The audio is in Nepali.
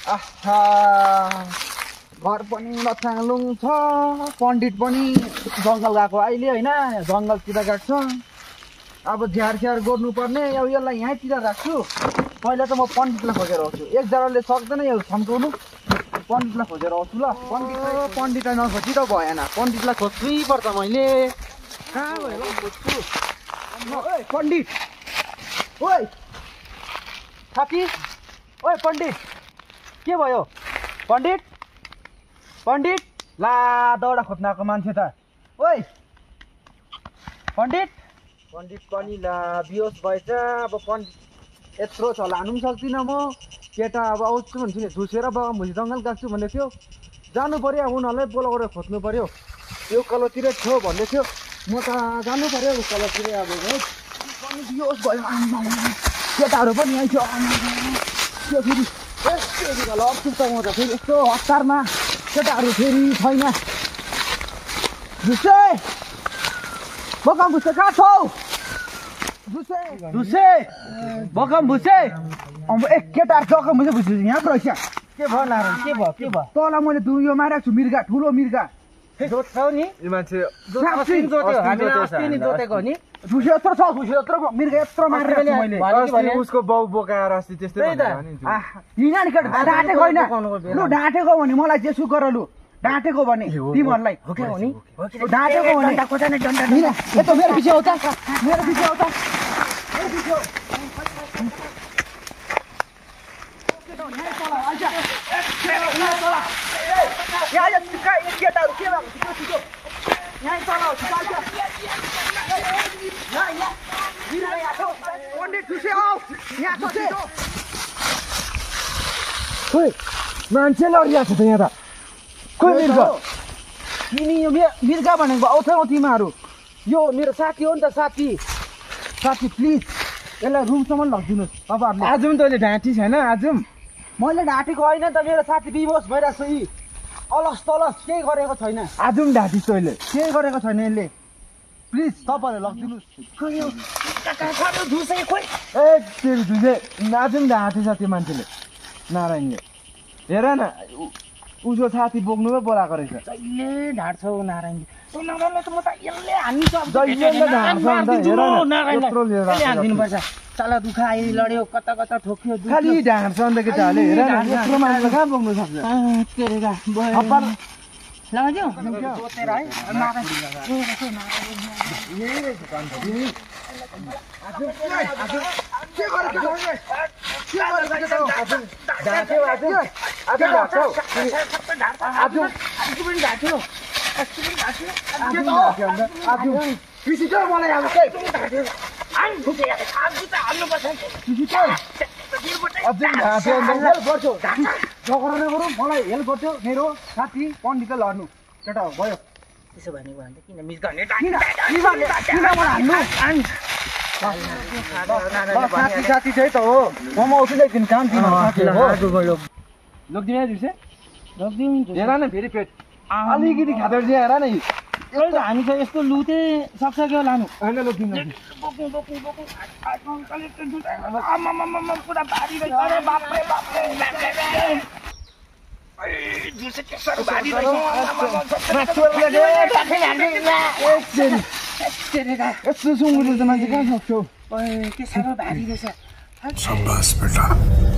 आहा घर पनि लछाङलुङ छ पण्डित पनि जङ्गल गएको अहिले हैन जङ्गलतिर गएको छ अब झ्यार गर्नुपर्ने अब यसलाई यहीँतिर राख्छु पहिला त म पण्डितलाई खोजेर आउँछु एकजनाले सक्दैन यो सम्झाउनु पण्डितलाई खोजेर आउँछु ल पण्डितलाई नखोजी त भएन पण्डितलाई खोज्नै पर्छ मैले कहाँ भयो ल खोज्छु ओइ पण्डित ओइ साथी ओइ पण्डित के भयो पण्डित पण्डित ला दौडा खोज्न आएको मान्छे त ओइ पण्डित पण्डित पनि ला बिहोस भएछ अब पण्डित यत्रो छ लानु पनि सक्दिनँ म केटा अब आउँछु भन्छु नि धुसेर भुइँ जङ्गल गएको भन्दै थियो जानु पर्यो अब उनीहरूलाई बोलाएर खोज्नु पर्यो यो कलतिर थियो भन्दै थियो म त जानु पर्यो कलतिर अब पनि बिहोस भयो केटाहरू पनि यहीँ थियो त्यो फेरि अप्ठ्यारो त म त फेरि यस्तो हतारमा केटाहरू फेरि छैन धुसे बकम भुसे कहाँ छौ धुसे बकम भुसे अब एक केटाहरू जकम भुसे भुसे यहाँ रहेछ के भयो नारायण के भयो तल मैले यो मारेको छु मिर्गा ठुलो मिर्गा जोत्छौ नि मान्छे जोतेको नि भुसे यत्रो छ भुसे यत्रो मिर्गा यत्रो मारेर मैले उसको बाउ बोकाएर अस्ति त्यस्तै ढाँटेको होइन लु ढाँटेको भने मलाई जेसु गर लु ढाँटेको भने तिमीहरूलाई ढाँटेको भने यस्तो मेरो पछि आउँछ मेरो पछि आउँछ मान्छे लडिरहेको छ त यहाँ त कोही मिर्गा तिमी यो मिर्गा भनेको आउँछौ तिमीहरू यो मेरो साथी हो नि त साथी प्लिज यसलाई रुमसम्म लगिदिनुहोस् तपाईँहरूले आज पनि तैँले ढाँटी छैन आज मैले ढाँटेको होइन त मेरो साथी बिहोस भइरहेको छ यी अलस तलस केही गरेको छैन आज पनि ढाँटी तैँले केही गरेको छैन यसले प्लिज तपाईँहरूले लगिदिनुहोस् ए आज पनि ढाँटे छ त्यो मान्छेले नारायणले हेर न उसको साथी बोक्नु पो बोलाएको रहेछ जहिले ढाँट्छौ नारायणले हानिदिनुपर्छ चल दुःख आइ लड्यो कता ठोक्यो खालि ढाँट्छ अन्त केटाहरूले हेर यत्रो मान्छे कहाँ बोक्नु सक्छ लगाइदियो जोतेर है मलाई हेल्प गर्थ्यो मेरो साथी पण्डितले लड्नु केटा भयो त्यसो भनेको भने किन मिर्गा साथी चाहिँ त हो म आउँछु एकदिन काम लगिदिनु हेर न फेरि पेट अलिकति खाँदो रहेछ हेर न हामी चाहिँ यस्तो लुते सक्छ क्या लानु होइन लगिदिनु यस्तो सुँगुरले त मान्छे कहाँ सक्छौ के साह्रो भारी रहेछ शाबाश बेटा